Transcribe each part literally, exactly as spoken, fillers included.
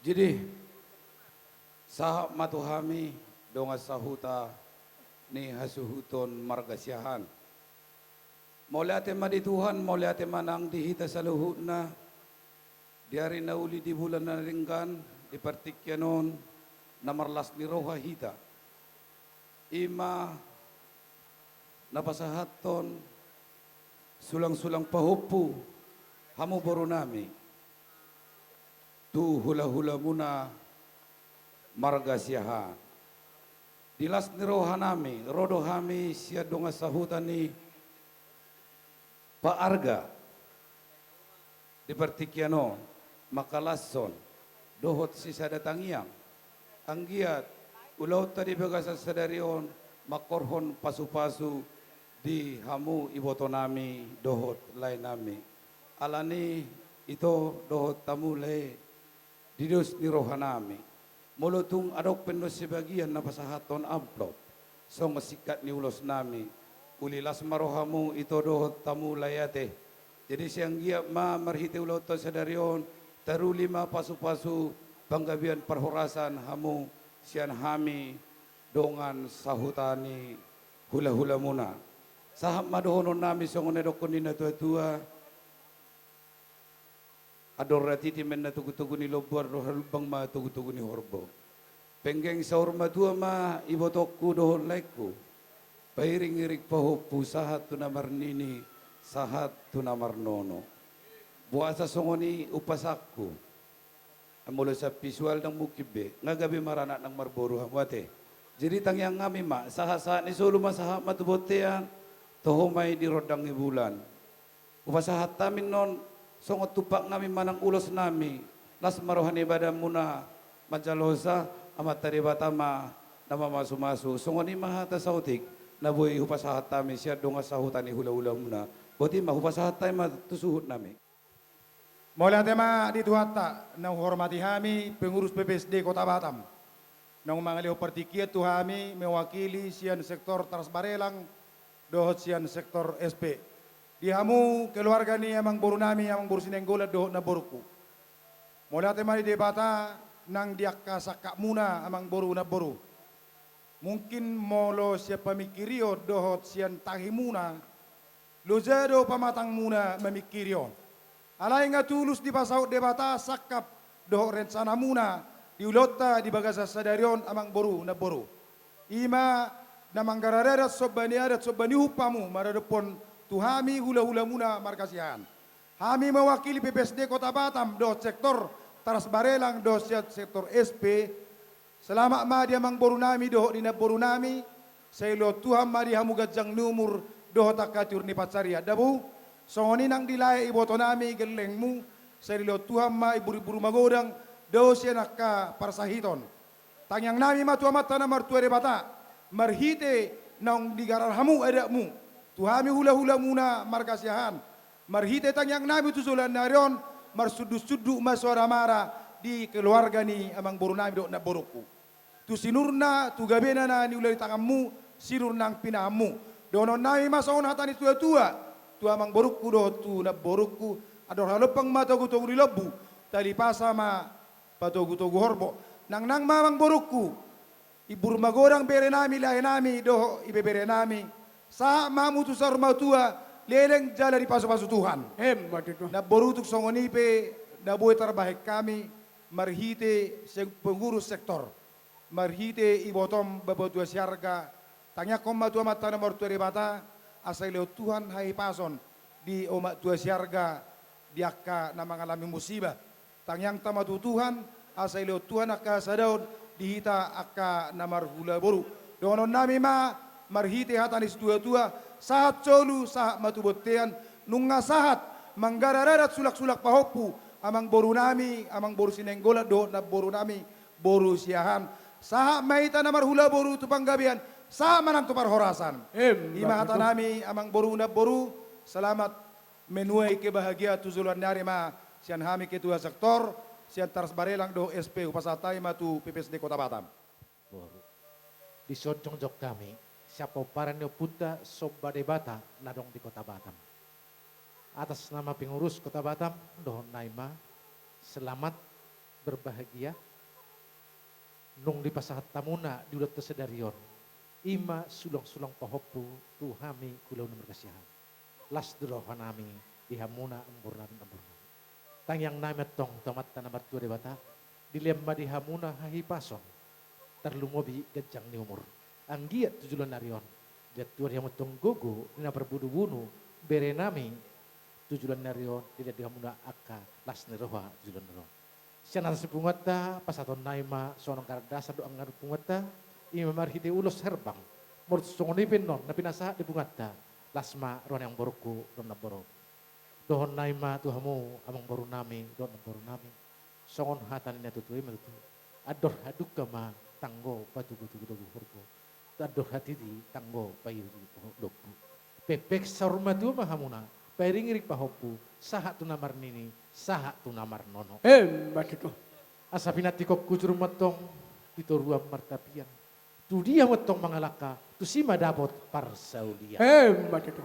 Jadi, sahat ma tu hami dongan sahuta ni hasuhuton marga Siahaan. Mauliate ma di Tuhan, mauliate ma nang di hita saluhutna, di ari na uli, di bulan na denggan, di partingkian on, na marlas ni roha hita. I ma na pasahathon sulang-sulang pahompu hamu borunami tu hula-hulamuna marga Siahaan. Di las ni rohanami, ro do hami sian dongan sahuta ni Pa Arga di partingkian on, mangkalashon dohot sisada tangiang, anggiat ulaonta di bagasan sadari on mangkorhon pasu-pasu di hamu ibotonami dohot laenami. Alani i, ito dohot hamu lae, di dos ni rohanami, molo tung adong pe annon sebagian na pasahathon amplop songon singkat ni ulosnami, uli las ma rohamu, ito dohot hamu lae, ate. Jadi sai anggiat ma marhite ulaonta sadari on, taruli ma pasu-pasu panggabean parhorasan hamu sian hami dongan sahuta ni hula-hulamuna. Sahat ma dohononnami songon na nidokkon ni natua-tua: Andor hatiti ma inna togu-togu ni lombu, andor halumpang ma togu-togu ni horbo. Penggeng saur matua ma ibotongku dohot laengku, pairing-iring pahompu sahat tu na marnini, sahat tu na marnono. Boasa songon i umpasangku? Molo sian visual ndang mungkin be, nga gabe maranak nang marboru hamu, ate. Jadi tangiangnami ma, sahat-sahat ni solu ma sahat ma tu bontean, toho ma i di rondang ni bulan. Hupasahat hami annon songon tumpaknami manang ulosnami, las ma roha ni badanmuna manjalosa, Amanta Debata ma na mamasu-masu. Songon i ma hata saotik na boi hupasahat hami sian dongan sahuta ni hula-hulamuna. Boti ma, hupasahat hami ma tu suhutnami. Mauliate ma di Tuhanta, na huhormati hami pengurus P P S D Kota Batam, naung mangalehon partingkian tu hami mewakili sian sektor Taras Barelang dohot sian sektor S P. Di hamu keluarga ni amangborunami, Amangboru Sinenggolan dohot namborungku, mauliate ma di Debata nang di angka sangkapmuna, amangboru namboru. Mungkin molo sian pamingkirion dohot sian tangihonmuna, loja do pamatangmuna mamingkiri on. Alai nga tulus dipasaut Debata sangkap dohot rencanamuna di ulaonta di bagasan sadari on, amangboru namboru. I ma na manggarar adat somba ni adat somba ni uhum hamu maradophon tu hami hula-hulamuna marga Siahaan. Hami mewakili P P S D Kota Batam dohot sektor Taras Barelang dohot sian sektor S P. Selamat ma di amangborunami dohot di namborunami. Sai lehon Tuhan ma di hamu ganjang ni umur dohot angka tiur ni pansarian, da boru. Songon i nang di lae ibotonami gellengmu, sai dilehon Tuhan ma imbur-imbur magodang, dao sian angka parsahiton. Tangiangnami ma tu Amanta na martua Debata, marhite naung digarar hamu adatmu tu hami hula-hulamuna marga Siahaan, marhite tangiangnami tu joloan ni ari on, marsundut-sundut ma soara mara di keluarga ni amangborunami dohot namborungku. Tu sinurna, tu gabena na niula di tanganmu, sinur nang pinahanmu. Dohononnami ma songon hata ni tua-tua tu amangborungku dohot tu namborungku: Andor halumpang ma togu-togu ni lombu, tali pasa ma patogu-togu horbo. Nangnang ma, amangborungku, imbur magodang berenami, laenami dohot ibeberenami. Sahat ma hamu tu saur matua, leleng jala dipasu-pasu Tuhan. Emma tutu. Namboru, tung songon i pe na boi tarbahen hami marhite se-, pengurus sektor, marhite ibotom Bapatua Siarga, tangiangkon ma tu Amanta na martua Debata, asa dilehon Tuhan hahipason di omak tua Siarga di angka na mangalami musiba. Tangiangta ma tu Tuhan, asa dilehon Tuhan angka hasadaon di hita angka na marhula boru. Dohononnami ma marhite hata ni situa-tua: Sahat solu, sahat ma tu bontean. Nunga sahat manggarar adat sulang-sulang pahompu amangborunami, Amangboru Sinenggolan dohot namborunami boru Siahaan. Sahat ma hita na marhula boru tu panggabean, sahat ma nang tu parhorasan. Emma tutu. I ma hatanami, amangboru namboru. Selamat menuai kebahagiaan tu joloan ni ari ma sian hami ketua sektor, sian Taras Barelang dohot S P, hupasahat hami ma tu P P S D Kota Batam. Boru. Dison jongjong hami sian pomparan ni ompunta somba Debata na adong di Kota Batam. Atas nama pengurus Kota Batam, dohononnami ma selamat berbahagia, nunga dipasahat hamuna di ulaonta sadari on, i ma sulang-sulang pahompu tu hami ulaon na marga siahaan. Las do roha nami di hamuna, amangboru nami, namboru nami. Tangiang nami antong tu Amanta na martua Debata, dilehon ma di hamuna hahipason, tarlumobi ganjang ni umur. Anggiat tu joloan ni ari on, dilehon Tuhan di hamu antong gogo ni na marbunu-bunu, bere nami, tu joloan ni ari on, dilehon di hamuna angka las ni roha tu joloan ni ari on. Sian atas punguanta, pasahaton nami ma songon anggaran dasar dohot anggaran punguanta, i ma marhite ulos herbang. Molo tung songon i pe annon na pinasahat di punguanta, las ma roha ni amangborungku dohot namboru. Dohonon nami ma tu hamu, amangboru nami dohot namboru nami, songon hata ni natuatua i ma tutu: Andor hadungka ma tanggo, patogu-togu horbo, andor hatiti tanggo, pairing-iring lombu. Pekpek saur matua ma hamuna, pairing-iring pahompu, sahat tu na marnini, sahat tu na marnono. Emma tutu. Asa pinantikhon hujur ma antong di toruan martapian. Tudia ma antong mangalangka, tusi ma dapot parsaulian. Emma tutu.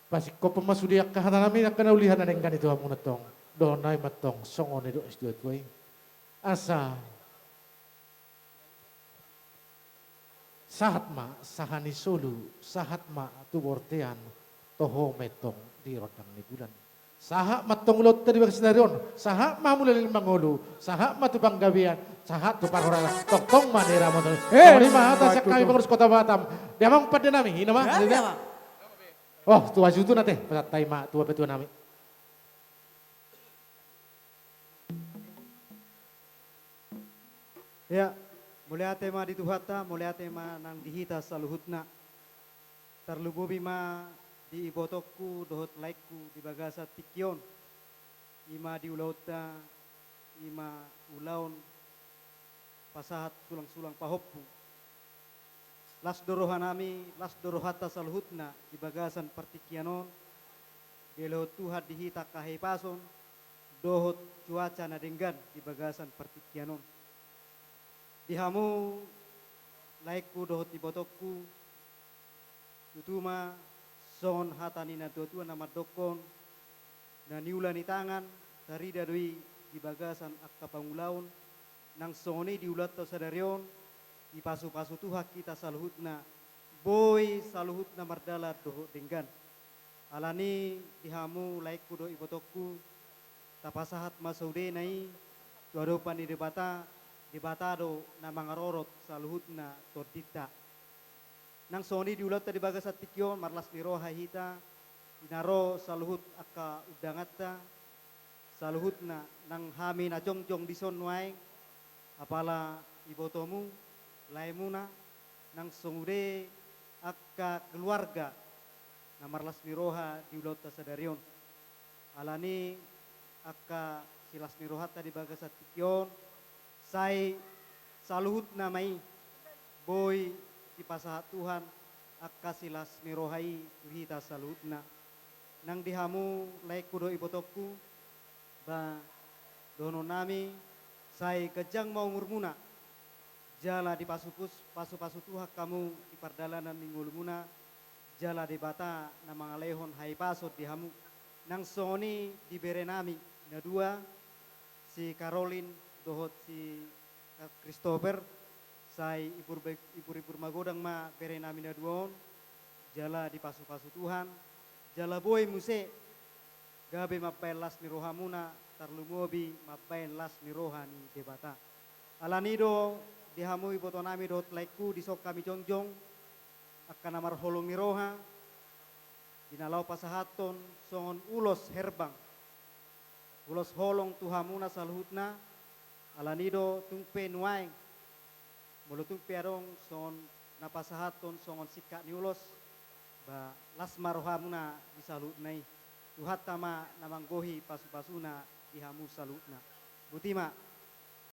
Pasingkophon ma sude angka hata nami angka na uli, hata na denggan i tu hamuna antong. Dohonon nami ma antong songon nidok ni situatua i: Asa sahat ma saha ni solu, sahat ma tu bortean, toho ma antong di rondang ni bulan. Sahat ma antong ulaonta di bagasan ari on, sahat ma hamu leleng mangolu, sahat ma tu panggabean, sahat tu parhorasan, tongtong ma di ramona. Eh, songon i ma hata sian hami pengurus Kota Batam. Di amang pande nami, ina ma. Oh, tu hasuhuton ate, pasahat hami ma tu amangtua nami. Ya, mauliate ma di Tuhanta, mauliate ma nang di hita saluhutna. Tarlumobi ma di ibotongku dohot laengku di bagasan tingki on. I ma di ulaonta, i ma ulaon pasahat sulang-sulang pahompu. Las do roha nami, las do rohanta saluhutna di bagasan partingkian on. Dilehon Tuhan di hita angka hahipason dohot cuaca na denggan di bagasan partingkian on. Di hamu laengku dohot ibotongku, tutu ma songon hata ni natuatua na mandokkon: Na niula ni tangan, tarida do i di bagasan angka pangulaon. Nang songon i di ulaonta sadari on, dipasupasu Tuhan hita saluhutna, boi saluhutna mardalan dohot denggan. Alani i di hamu laengku dohot ibotongku, tapasahat ma sudena i tu adopan ni Debata, Debata do na mangarorot saluhutna tondinta. Nang songon i di ulaonta di bagasan tingki on, marlas ni roha hita, di na ro saluhut angka undanganta, saluhutna nang hami na jongjong dison nuaeng, apala ibotomu, laemuna, nang songon i angka keluarga na marlas ni roha di ulaonta sadari on. Alani i angka silas ni rohanta di bagasan tingki on, sai saluhutna ma i boi dipasahat Tuhan angka silas ni roha i tu hita saluhutna. Nang di hamu laengku dohot ibotongku, ba, dohonon nami, sai ganjang ma umurmuna, jala dipasupasu, pasupasu Tuhan hamu di pardalanan ni ngolumuna, jala Debata na mangalehon hahipason di hamu. Nang songon i di bere nami na dua, si Caroline dohot si, eh, Christopher, sai ibur, ibur-ibur magodang ma bere nami na dua on, jala dipasupasu Tuhan, jala boi muse gabe mambaen las ni rohamuna, tarlumobi mambaen las ni roha ni Debata. Alani i do di hamu iboto nami dohot laengku, dison hami jongjong, angka na marholong ni roha, di na laho pasahathon songon ulos herbang, ulos holong tu hamuna saluhutna. Alani i do tung pe nuaeng, molo tung pe adong songon na pasahathon songon singkat ni ulos, ba, las ma rohamuna di saluhutna i. Tuhanta ma na manggohi pasupasuna di hamu saluhutna. Boti ma,